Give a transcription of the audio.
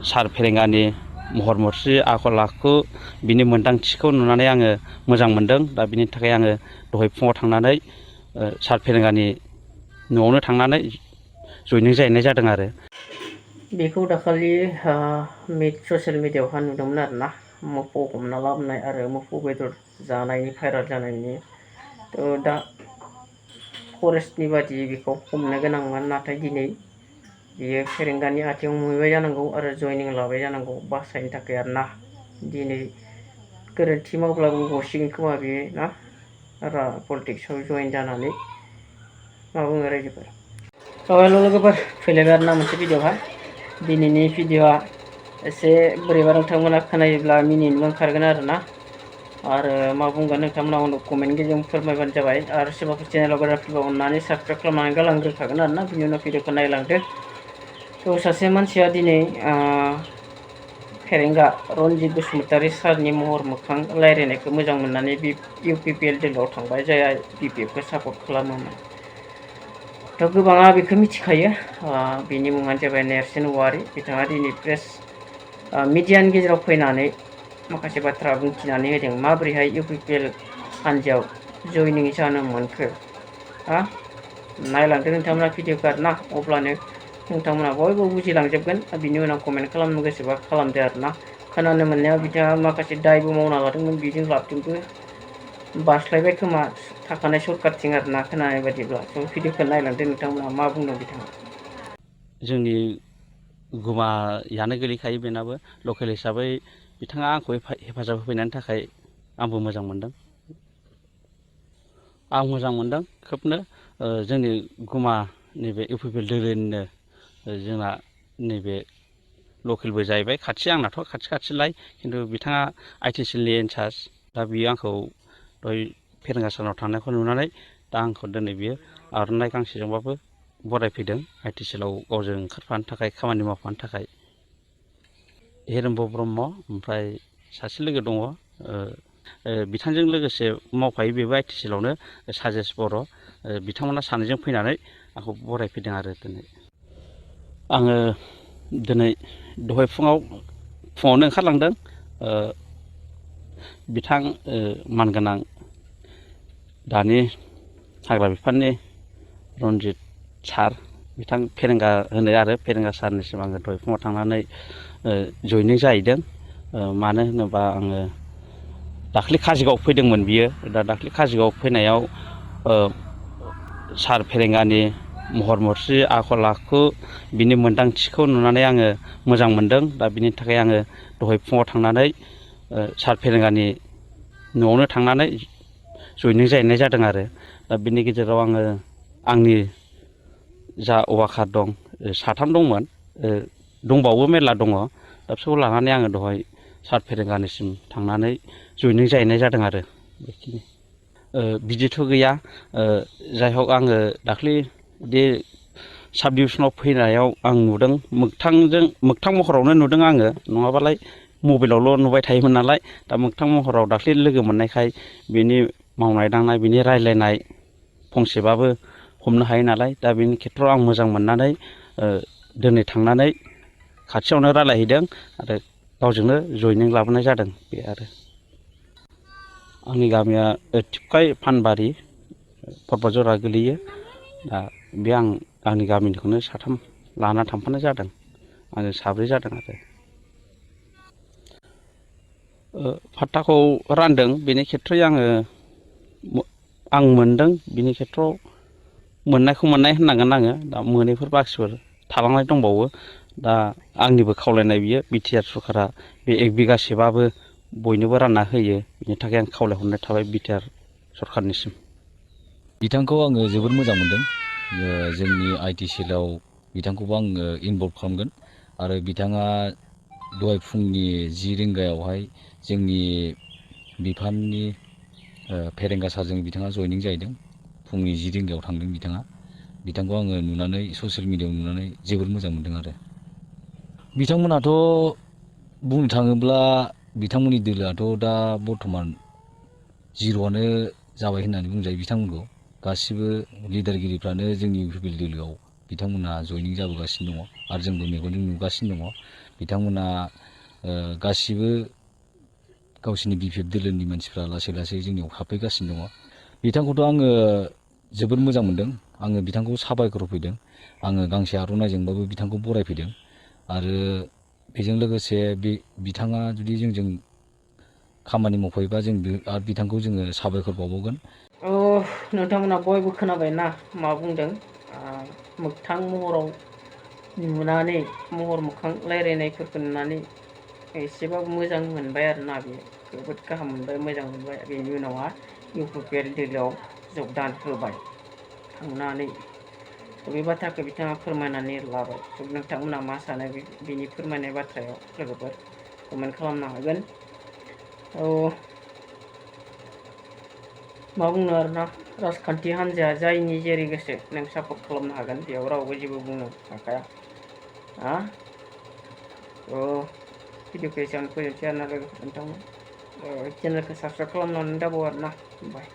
सार फेरेंगानि महर मुस्रि आखल आखु बिनि मोन्दांथिखौ नुनानै आङो मोजां मोनदों। दा बिनि थाखाय आङो दहाय फुङाव थांनानै सार फेरेंगानि न'आवनो थांनानै जयनिं जाहैनाय जादों आरो। बेखौ दाखालि ससियेल मिडियायावहा नुदोंमोन आरोना, मोफौ हमना लाबोनाय आरो मोफौ बेदर जानायनि भाइराल जानायनि। थ' दा फरेस्टनि बादि बेखौ हमनो गोनांमोन, नाथाय दिनै बियो फेरेंगानि आथिङाव मोनबाय जानांगौ आरो जयनिं लाबाय जानांगौ बासायनो थाखाय आरोना। दिनै गोरोन्थि मावब्लाबो गसिगोन खोमा बेयो ना, पलिटिक्सआव जयेन जानानै। मा बुङो रायजोफोर? हेल' लोगोफोर, फैलायबाय आरोना मोनसे भिडिअ'हा। दिनैनि भिडिअ'आ एसे बोरैबा नोंथांमोना खोनायोब्ला मिनिनोबो ओंखारगोन आरोना। आरो मा बुंगोन नोंथांमोना उनाव कमेन्ट गेजेरजों फोरमायबानो जाबाय। आरो सोरबाफोर चेनेलाव गोदान फैबा अननानै साबसक्राइब खालामनानै गालांग्रोखागोन आरोना, बिनि उनाव भिडिअ'खौ नायलांदो। थ' सासे मानसिया दिनै फेरेंगा रनजित बसुमतारी सारनि महर मोखां रायज्लायनायखौ मोजां मोननानै UPPL दोलोआव थांबाय, जायहा BPFखौ सापर्ट खालामोमोन। थ' गोबाङा बेखौ मिथिखायो। बिनि मुङानो जाबाय नेर्सोन औवारी। बिथाङा दिनै मिडियानि गेजेराव फैनानै माखासे बाथ्रा बुंथिनानै होदों, माबोरैहाय UPPL हान्जायाव जयनिं जानो मोनखो। नायलांदो नोंथांमोना भिडिअ'खौ आरोना, अब्लानो नोंथांमोना बयबो बुजिलांजोबगोन। बिनि उनाव कमेन्ट खालामनो गोसोबा खालामदो आरोना। खोनानो मोननायाव बिथाङा माखासे दायबो मावना लादोंमोन, बिजों लाबजोंबो बारस्लायबाय खोमा थाखानाय सरखारथिं आरोना, खोनानाय बायदिब्ला। स' भिडिअ'खौ नायलांदो नोंथांमोना मा बुंदों बिथाङा। जोंनि गुमायानो गोलैखायो बेनाबो। लकेल हिसाबै बिथाङा आंखौ हेफाजाब होफैनायनि थाखाय आंबो मोजां मोनदों। आं मोजां मोनदों खोबनो। जोंनि गुमा नैबे UPPL दोलोनिनो जोंना नैबे लकेलबो जाहैबाय, खाथि आंनाथ' खाथिलाय, खिन्थु बिथाङा ITCLनि इनचार्ज। दा बियो आंखौ दहाय फेरेंगा सारनाव थांनायखौ नुनानै दा आंखौ दिनै बियो आर'नाइ गांसेजोंबाबो बरायफैदों ITCLआव गावजों ओंखारफानो थाखाय, खामानि मावफानो थाखाय। हिरेम्ब ब्रह्म, ओमफ्राय सासे लोगो दङ बिथांजों लोगोसे मावफायो, बेबो ITCLआवनो, साजेस बर'। बिथांमोना सानैजों फैनानै आंखौ बरायफैदों आरो दिनै। आङो दिनै दहाय फुङावनो ओंखारलांदों। बिथां मानगोनां दानि हाग्रा बिफाननि रनजित सार, बिथां फेरेंगा होनो आरो फेरेंगा सारनिसिम आङो दहाय फुङाव थांनानै जयनिं जाहैदों। मानो होनोबा आङो दाख्लै काजोगावआव फैदोंमोन बियो। दा दाख्लै काजोगावआव फैनायाव सार फेरेंगानि महर मुस्रि आखल आखु बिनि मोन्दांथिखौ नुनानै आङो मोजां मोनदों। दा बिनि थाखाय आङो दहाय फुङाव थांनानै सार फेरेंगानि न'आवनो थांनानै जयनिं जाहैनाय जादों आरो। दा बिनि गेजेराव आङो आंनि जा वाकार दं, 3 दंमोन, दंबावो मेरला दङ। दा बिसोरखौ लानानै आङो दहाय सार फेरेंगानिसिम थांनानै जयनिं जाहैनाय जादों आरो। बेखिनि बिदिथ' गैया। जाय हक आङो दाख्लै बे साब डिभिसनाव फैनायाव आं नुदों, मोगथां महरावनो नुदों आङो, नङाबालाय मबाइलावल' नुबाय थायोमोन नालाय। दा मोगथां महराव दाख्लै लोगो मोननायखाय बिनि मावनाय दांनाय, बिनि रायज्लायनाय फंसेबाबो हमनो हायो नालाय। दा बेनि खेथ्रआव आं मोजां मोननानै दिनै थांनानै खाथियावनो रायज्लायहैदों आरो गावजोंनो जयनिं लाबोनाय जादों, बे आरो। आंनि गामिया टिपकाइ फानबारि पर्बतझरा गोलैयो। दा बे आंनि गामिनिखौनो 3 लाना थांफानाय जादों। आङो 4 जादों आरो। फात्ताखौ रानदों, बेनि खेथ्रयै आं मोनदों, बिनि खेथ्रआव मोननायखौ मोननाय होननांगोन आङो। दा मोनैफोर बाखिफोर थालांनाय दंबावो। दा आंनिबो खावलायनाय बियो, BTR सरकारा बे 1 बिगासोबाबो बयनोबो रानना होयो, बिनि थाखाय आं खावलायहरनाय थाबाय BTR सरकारनिसिम। बिथांखौ आङो जोबोद मोजां मोनदों। जोंनि ITCLआव बिथांखौबो आङो इनभल्भ खालामगोन। आरो बिथाङा दहाय फुंनि 10 रिंगायावहाय जोंनि बिफाननि फेरेंगा सारजों बिथाङा जयनिं जाहैदों। फुंनि 10 रिंगायाव थांदों बिथाङा। बिथांखौ आङो नुनानै ससियेल मिडियायाव नुनानै जोबोद मोजां मोनदों आरो। बिथांमोनाथ' बुंनो थाङोब्ला बिथांमोननि दोलोआथ' दा बर्थमान जिर'आनो जाबाय होननानै बुंजायो बिथांमोनखौ। गासिबो लिडारगिरिफ्रानो जोंनि UPPL दोलोआव बिथांमोनहा जयनिं जाबोगासिनो दङ, आरो जोंबो मेगनजों नुगासिनो दङ। बिथांमोना गासिबो गावसिनि BPF दोलोनि मानसिफ्रा लासै लासै जोंनियाव हाबफैगासिनो दङ। बिथांखौथ' आङो जोबोद मोजां मोनदों। आङो बिथांखौ साबायखर होफैदों। आङो गांसे आर'नाइजोंबाबो बिथांखौ बरायफैदों आरो बेजों लोगोसे बिथाङा जुदि जोंजों खामानि मावफायोबा जों आरो बिथांखौ जोङो साबायखर बावबावगोन। नोंथांमोना बयबो खोनाबायना मा बुंदों। मोगथां महराव नुनानै महर मोखां रायज्लायनायफोरखौ नुनानै एसेबाबो मोजां मोनबाय आरोना, बेयो जोबोद गाहाम मोनबाय, मोजां मोनबाय। बेनि उनावहा UPPL दोलोआव जगदान होबाय थांनानै बे बाथ्राखौ बिथाङा फोरमायनानै लाबाय। नोंथांमोना मा सानो बिनि फोरमायनाय बाथ्रायाव लोगोफोर कमेन्ट खालामनो हागोन। मा बुंनो आरोना, राजखान्थि हान्जाया जायनि जेरै गोसो नों सापर्ट खालामनो हागोन, बेयाव रावबो जेबो बुंनो हाखाया। भिडिअखौ एसेबां फोजोबसै आरोना लोगोफोर, नोंथांमोन चेनेलखौ साबसक्राइब खालामनानै दाबाव आरोना। बाय।